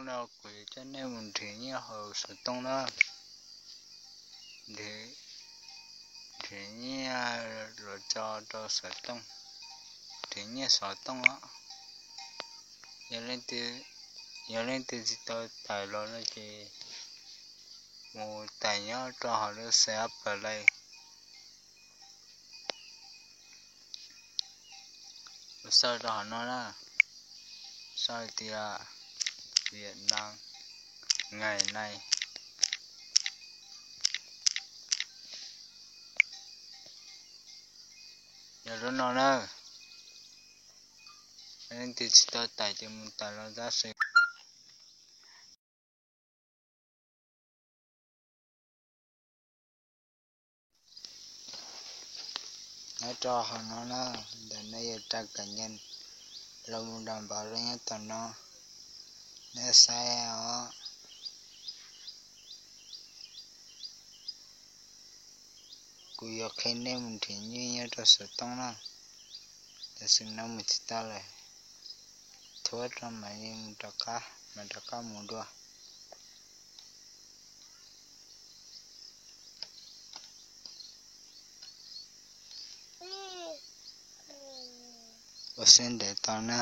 No kuv yuav coj nej mus nrhiav nyiaj hauv xov tooj na. Nrhiav, nrhiav nyiaj los tso rau xov tooj, nrhiav nyiaj xov tooj os. Yog leej twg, yog leej twg tsis tau tải los no ces mus tải nyob rau hauv lub C H Play. Mus xauj rau hauv no na, xauj tias Việt Nam ngày nay. Yog lub no na, leej twg tsis tau tải ces mus tải los tab sis. Nyob rau hauv no na, ntawm no yog trang cá nhân, los mus đọc báo rau nyob tom no, nej saib os. Kuv yuav qhia nej mus nrhiav nyiaj nyob rau xov tooj na, tam sim no mus tsis tau lawm, thuav rau mam li mus rov qab, mam rov qab mus dua. Ua siab ntev tos na,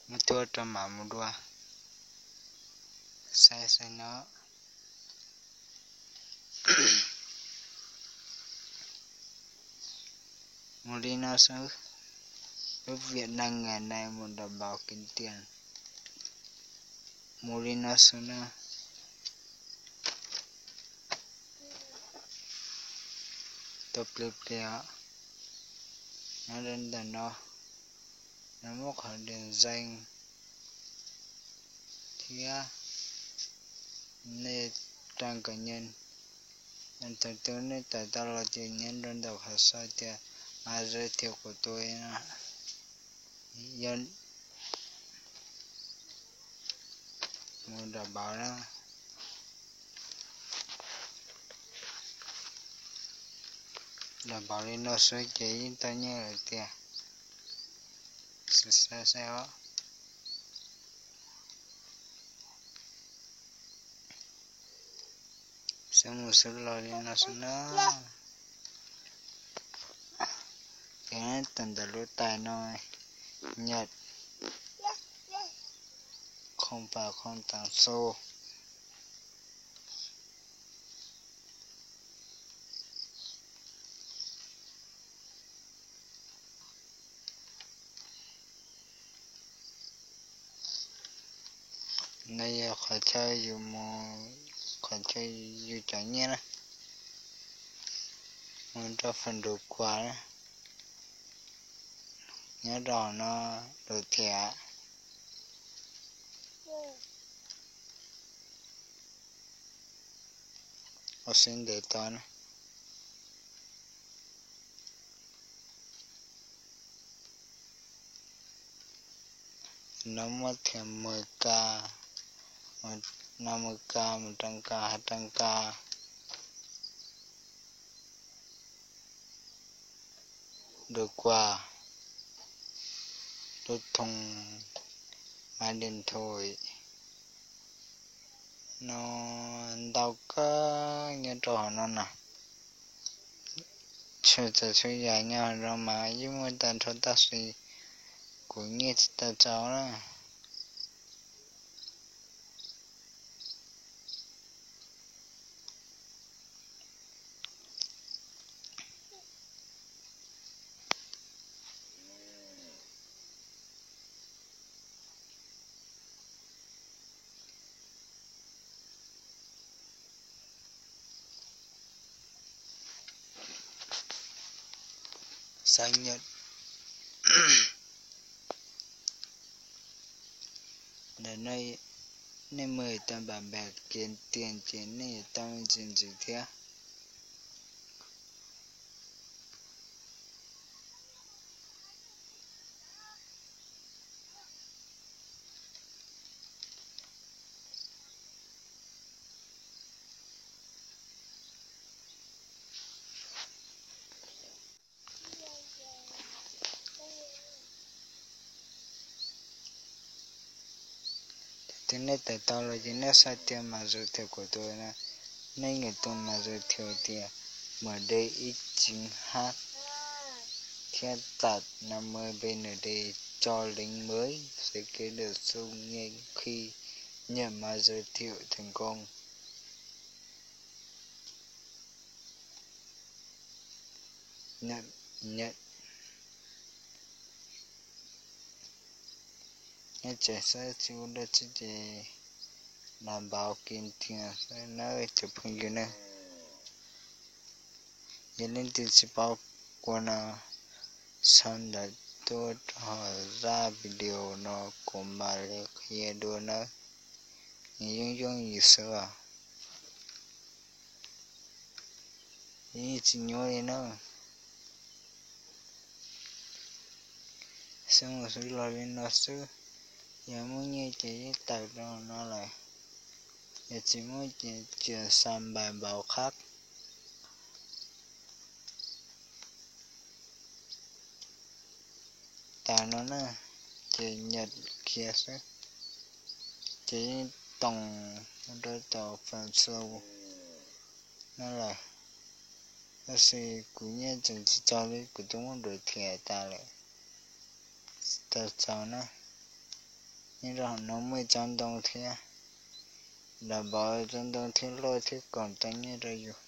muab thuav rau mam mus dua, saib saib no. Mus li no xwb, lub Việt Nam ngày nay mus đọc báo kiếm tiền. Mus li no xwb na. Tau plig plig os. Nyob rau ntawm no, no muaj qhov điểm danh thiab nej trang cá nhân. Thaum twg nej tải tau los ces nhấn rau ntawm qhov sau tias mà giới thiệu của tôi no. Yog mus đọc báo na, đọc báo li no xwb ces yeej tau nyiaj lawm tiag. Saib saib os. Xwb mus xwb los li no xwb na. Ces nyob ntawm lub tais no, nhập không vào không tám xu. No yog qhov chaw yus mus, qhov chaw yus cov nyiaj na, mus rau phần được quà na, nyob rau no, được thẻ. Ua siab ntev tos na. No muaj thẻ mười k, năm mươi k, một trăm k, hai trăm k. Được quà, được thùng máy điện thoại. No ntau kawg nyob rau hauv no na. Txhua tsav txhua yam nyob hauv no mas yeej muaj tag nrho tab sis kuv nyiaj tsis tau txaus na. Xav nyiam ntawm no, nej mời tao bạn bè kiếm tiền ces nej yuav tau me ntsis ntxiv thiab. Ces nej tawm tau los ces nej xa tias mã giới thiệu của tôi na, nej nias tus mã giới thiệu tias M D X chín H thiab tạt năm mươi P N D cho lính mới sẽ kiếm được số nghiện khi nhận mã giới thiệu thành công. Nhận, nhận. Nyob tsam xwb tsis ua dab tsi ces los npau kis thias xwb na cov phooj ywg na. Yog leej twg tsis paub kuv no, sau ntawv tuaj rau hauv zaj video no kuv mam li qhia dua nawb. Nws yooj yooj yim xwb os. Yeej tsis nyuaj li na. Xwb mus xwb los li no xwb. Yog muaj nyiaj ces yeej tawm rau no lawm, yog tsis muaj ces cia xa npais npaum qhab tas no na, ces nyam kiag xwb, ces yeej toom rau tom Fansu no lawm. Tab sis kuv nyiaj tseem tsis txog li, kuv twb muab nrhiav thiab tas lawm. Tsis tau txog na. Nyob rau hauv no muaj ib tsob ntoo thiab, los npau tsob ntoo thiab loj thiab koom tau nyiaj rau yus.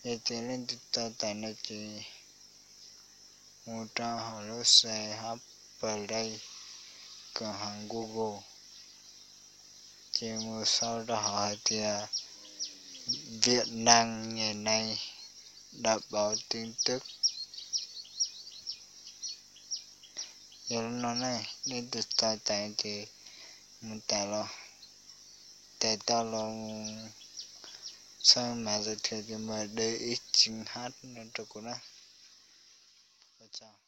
Yog tias leej twg tau tawm no ces mus rau hauv lub xe hab Play, koom hav Google, ces mus sau rau hauv hais tias Việt Nam ngày nay đã báo tin tức. Yog li no ne, leej twg tau tawm ces mus tawm los, tawm tau los mus xa mã giới thiệu tias M D X chín H no rau kuv na. Ua tsaug.